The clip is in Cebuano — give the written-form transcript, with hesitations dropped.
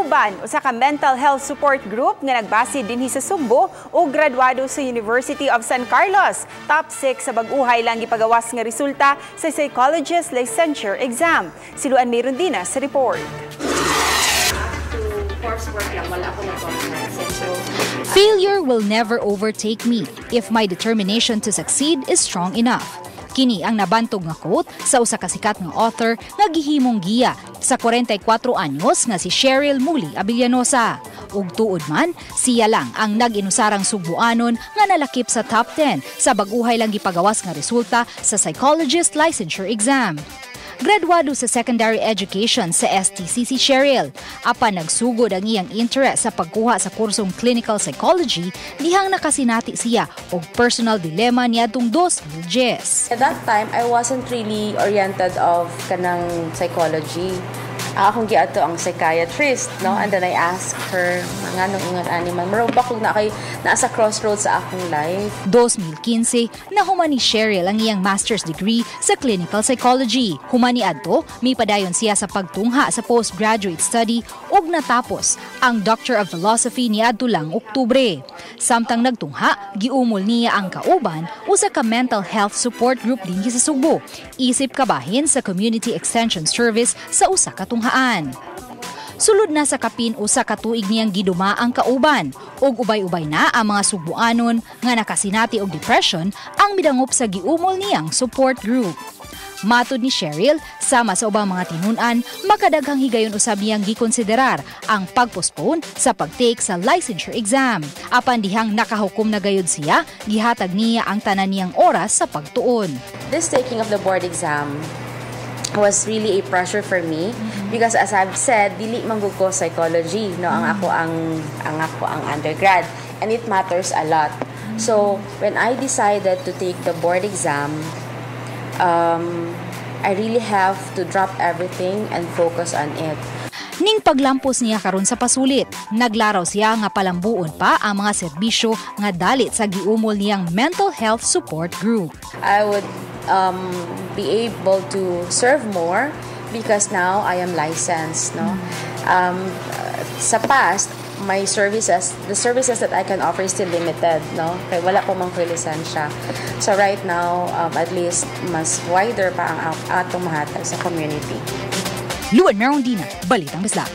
Kauban, usa ka mental health support group nga nagbase dinhi sa Sugbo ug graduado sa University of San Carlos. Top 6 sa bag-uhay lang gipagawas nga resulta sa psychologist licensure exam. Si Luan Mirondina sa report. Coursework lang, wala ako nag-conference. So, "Failure will never overtake me if my determination to succeed is strong enough." Kini ang nabantog nga quote sa usa ka sikat nga author nga gihimong giya sa 44 anyos nga si Cheryl Muli Abellanosa. Ug tuod man, siya lang ang nag-inusarang Sugbuanon nga nalakip sa top 10 sa bag-uhay lang gipagawas nga resulta sa psychologist licensure exam. Graduado sa secondary education sa STC si Cheryl. Apan nagsugod ang iyang interest sa pagkuha sa kursong clinical psychology dihang nakasinati siya og personal dilemma niadtong 2010. At that time, I wasn't really oriented of kanang psychology. Ang akong giadto ang psychiatrist, no? And then I asked her, nganong ingon ani man? Murag ba kung na kay naa sa crossroads sa akong life. 2015, nahuman ni Cheryl ang iyang master's degree sa clinical psychology. Human niadto, mipadayon siya sa pagtungha sa postgraduate study ug natapos ang Doctor of Philosophy niadto lang Oktubre. Samtang nagtungha, giumol niya ang Kauban, usa ka mental health support group dinhi sa Sugbo. Isip kabahin sa Community Extension Service sa usa ka tunghaan. Sulod na sa kapin 1 ka tuig niyang giduma ang Kauban ug ubay-ubay na ang mga Sugbuanon nga nakasinati og depression ang midangop sa giumol niyang support group. Matod ni Cheryl, sama sa ubang mga tinun-an, makadaghang higayon usab niyang gikonsiderar ang pagpostpone sa pag-take sa licensure exam. Apan dihang nakahukom na gayud siya, gihatag niya ang tanan niyang oras sa pagtuon. This taking of the board exam was really a pressure for me because, as I've said, dili man gud ko psychology, no, ang ako ang undergrad and it matters a lot. So when I decided to take the board exam, I really have to drop everything and focus on it. Ning paglampos niya karon sa pasulit, naglaraw siya nga palambuon pa ang mga serbisyo nga dalit sa giumol niyang mental health support group. I would be able to serve more because now I am licensed. No, sa past, my services, the services that I can offer is still limited. No, kay wala pa man ko'y lisensya. So right now, at least mas wider pa ang atong mahatag sa community. Luan Merondina, Balitang Bisdak.